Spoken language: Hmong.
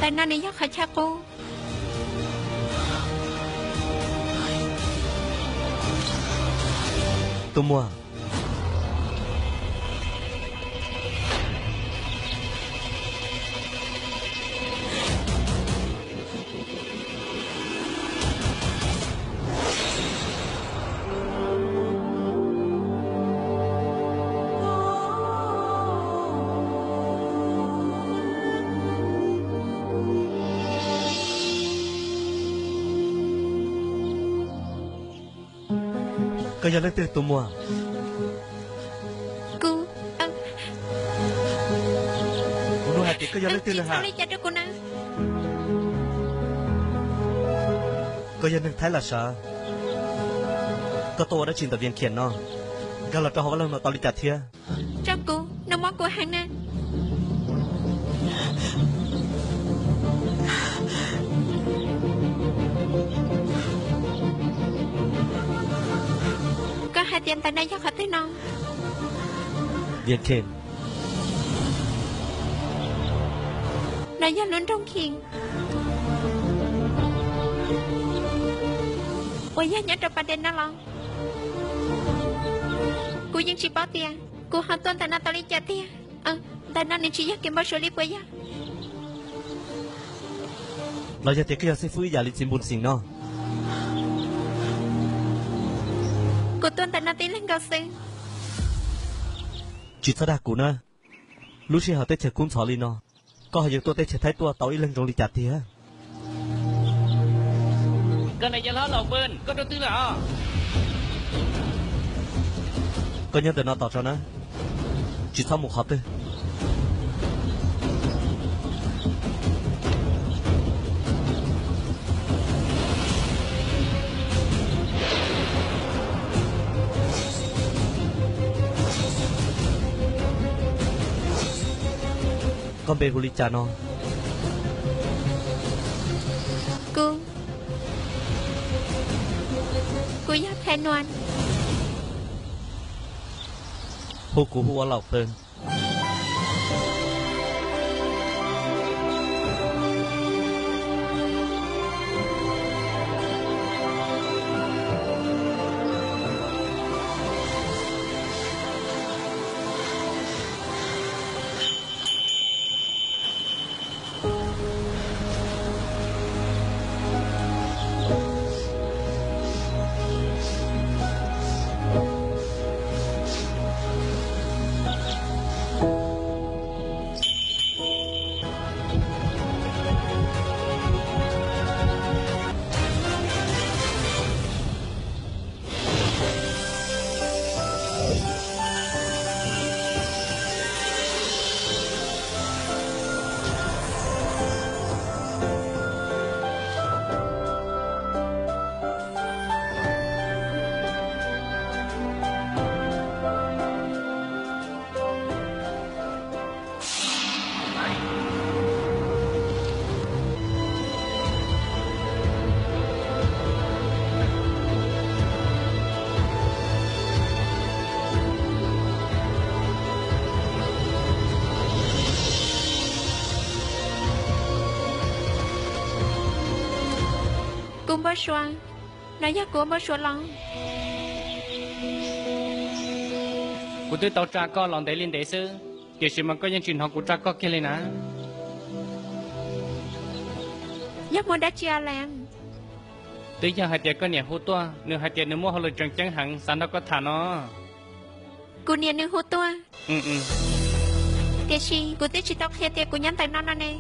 Ntawm no nws yog qhov chaw qub. Tus muam, koj yog leej twg tus muam? Kuv, kuv nug hais tias koj yog leej twg na ha? Koj yog neeg Thaib los sav? Koj tuaj ua dab tsi ntawm Vias Khiam no? Nkag los rau hauv vaj loog no tau li cas thiab? Tso kuv, nws muab kuv heev na. Koj hais tias ntawm no yog qhov twg no? Vias Khiam. No yog lub nroog Khiam uas yog nyob rau pas dej no los? Kuv yeej tsis paub tias kuv ho tuaj ntawm no tau li cas tiag. Ntawm no nws tsis yog kev npau suav li puas yog? Los yog tias koj yog xib fwb ib yam li txiv npus xeem no? Kuv tuaj ntawm no tib leeg nkaus xwb. Tsis txhob dag kuv na. Lub sij hawm teb chaws kub ntxhov li no, koj ho yuav tuaj teb chaws Thaib tuaj tau ib leeg zoo li cas tiag? Koj niag yawg hlob Laus Pw, koj rau twg lawm os? Koj nyob ntawm no tos tso na, tsis txhob mus qhov twg. Koj npe hu li cas no? Kuv, kuv yog Thaj Nuam. Hu kuv hu ua Laus Pw. Kuv npau suav, no yog kuv npau suav los? Kuv twb tau tsa koj los ntev li ntev xwb, tiam sis mas koj yeej tsis hnov kuv tsa koj kiag li na. Yog muaj dab tsi a las? Twb yog hais tias koj niam hu tuaj, nws hais tias nws muaj hauj lwm tseem ceeb heev xav nrog koj tham no. Kuv niam nws hu tuaj? Tiam sis kuv twb tsis tau qhia tias kuv nyob ntawm no no ne.